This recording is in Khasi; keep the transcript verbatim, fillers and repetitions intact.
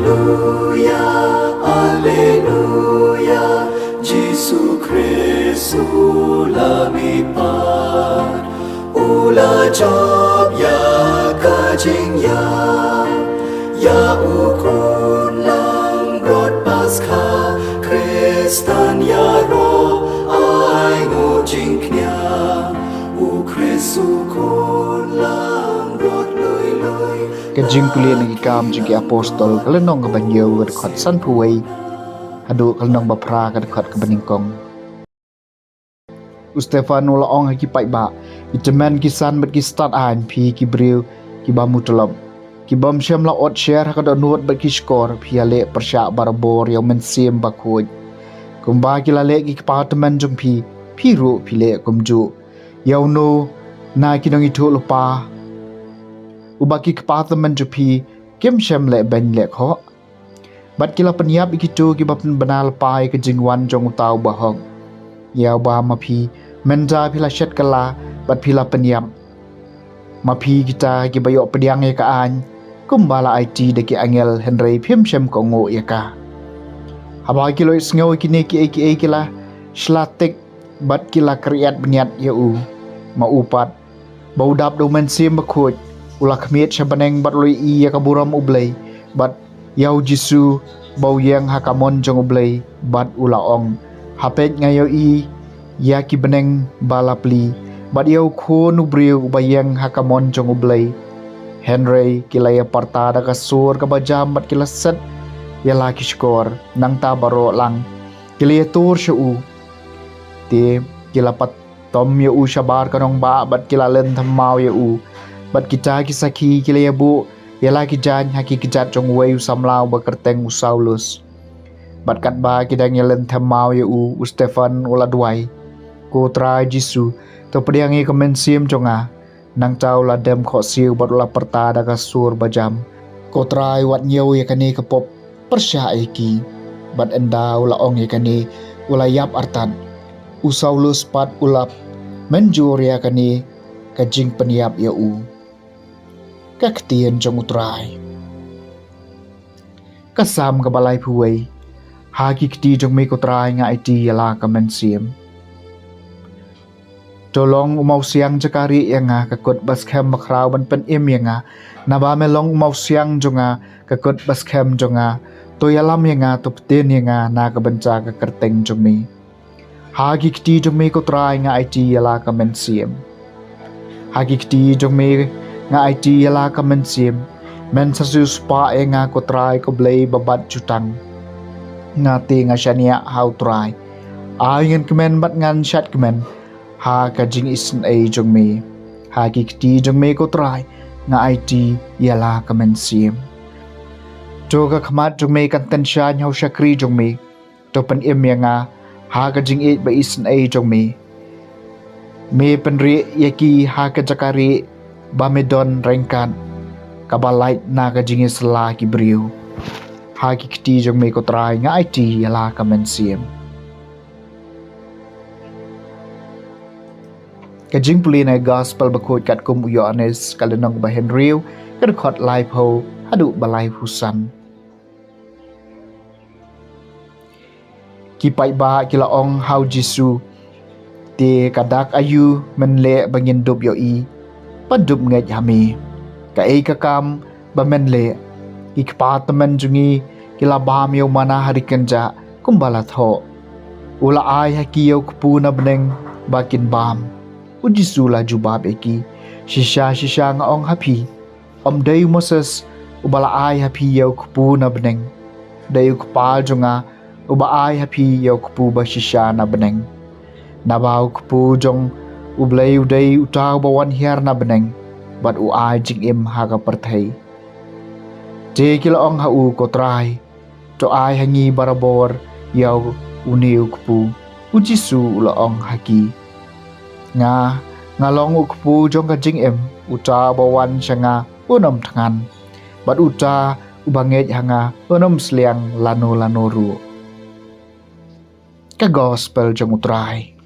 Alleluia, Alleluia, Jisu Khrist u la mihpat, u la jop ïa ka jingïap, ïa u khun langbrot Paskha, Khristan ïaroh ai nguh jingkñia, u Khrist u khun langbrot lui lui. Ka jingpule na ki kam jong ki apostol, ka lynnong kaba hynñiew, ka dkhot sanphew wei haduh ka lynnong ba phra, ka dkhot kaba nyngkong. U Stephan u la ong ha ki paidbah, ki tymmen ki san bad ki stad aiñ, phi ki briew kiba mutlop, ki bym shym la ot sher ha ka dohnud bad ki shkor, phi ïaleh pyrshah barabor ïa u Mynsiem Bakhuid, kumba ki la leh ki kpa tymmen jong phi, phi ruh phi leh kumjuh. Ïa uno na ki nongïathuhlypa uba ki kpa tymmen jong phi kim shym leh beiñ leh khoh? Bad ki la pynïap ïa kito kiba pynbna lypa ïa ka jingwan jong uta uba hok, ïa uba ma phi mynta phi la shet kylla bad phi la pynïap. Ma phi kita kiba ïoh pdiang ïa ka aiñ kumba la aiti da ki angel, hynrei phim shym kohnguh ïa ka. Haba ki la ïohsngew ïa kine kiei kiei, ki la shla tik bad ki la kyriat bniat ïa u. Ma u pat, ba u dap da u Mynsiem Bakhuid, u la khmied sha bneng bad u la ïohi ïa ka burom U Blei, bad ïa u Jisu ba u ïeng ha ka mon jong U Blei, bad u la ong, ha peit, nga ïohi ïa ki bneng ba la plie, bad ïa u Khun u briew uba ïeng ha ka mon jong U Blei. Hynrei ki la ïa pyrta da ka sur kaba jam bad ki la set ïa la ki shkor. Nangta baroh lang ki la ïatur sha u, te ki la pat tom ïa u shabar ka nongbah bad ki la lynthem maw ïa u. Bad kita ki sakhi ki la ïa buh ïa la ki jaiñ ha ki kjat jong uwei u samla uba kyrteng u Saulus. Bad katba ki dang ïa lynthem maw ïa u, u Stephan u la duwai, Ko Trai Jisu, to pdiang ïa ka mynsiem jong nga. Nangta u la dem khohsiew bad u la pyrta da ka sur ba jam, Ko Trai, wat ñiew ïa kane ka pop pyrshah ïa ki. Bad ynda u la ong ïa kane, u la ïap artat. U Saulus pat u la mynjur ïa kane ka jingpynïap ïa u. Ka ktien jong U Trai. Ka Salm kaba laiphew wei. Ha ki kti jong me, Ko Trai, nga aiti ïa la ka mynsiem. To long u mawsiang jaka rieh ïa nga, ka kut ba skhem ba khraw ban pynim ïa nga. Naba me long u mawsiang jong nga, ka kut ba skhem jong nga. To ïalam ïa nga, to btin ïa nga na ka bynta ka kyrteng jong me. Ha ki kti jong me, Ko Trai, nga aiti ïa la ka mynsiem. Ha ki kti jong me nga aiti ïa la ka mynsiem. Men sa siewspah ïa nga, Ko Trai, ko Blei ba bat jutang. Nga te nga shaniah ha U Trai. Ai ngan kmen bad ngan shad kmen ha ka jingisynei jong me. Ha ki kti jong me, Ko Trai, nga aiti ïa la ka mynsiem. To ka khmat jong me kan tyngshaiñ ha u shakri jong me. To pynim ïa nga ha ka jingïeit ba isynei jong me. Me pynrieh ïa ki ha ka jaka rieh ba me don ryngkat, kaba lait na ka jingïasylla ki briew. Ha ki kti jong me, Ko Trai, nga aiti ïa la ka mynsiem. Ka jingpule na ka Gospel Bakhuid katkum u Ïoannis, ka lynnong ba hynriew, ka dkhot laiphew haduh ba laiphew san. Ki paidbah ki la ong ha u Jisu, te ka dak aïu men leh ba ngin dup ïohi ba dup ngeit ha me? Kaei ka kam ba men leh? Ki kpa tymmen jong ngi ki la bam ïa u manna ha ri kynjah kumba la thoh. U la ai ha ki ïa u kpu na bneng ba kin bam. U Jisu la jubab ïa ki, shisha shisha nga ong ha phi, ym dei u Moses uba la ai ha phi ïa u kpu na bneng. Dei u Kpa jong nga uba ai ha phi ïa u kpu ba shisha na bneng. Naba u kpu jong U Blei u dei uta uba wan hiar na bneng bad u ai jingim ha ka pyrthei. Te ki la ong ha u, Ko Trai, to ai ha ngi barabor ïa une u kpu. U Jisu u la ong ha ki, nga, nga long u kpu jong ka jingim. Uta uba wan sha nga un ym thngan, bad uta uba ngeit ha nga un ym sliang lano lano ruh. Ka Gospel jong U Trai.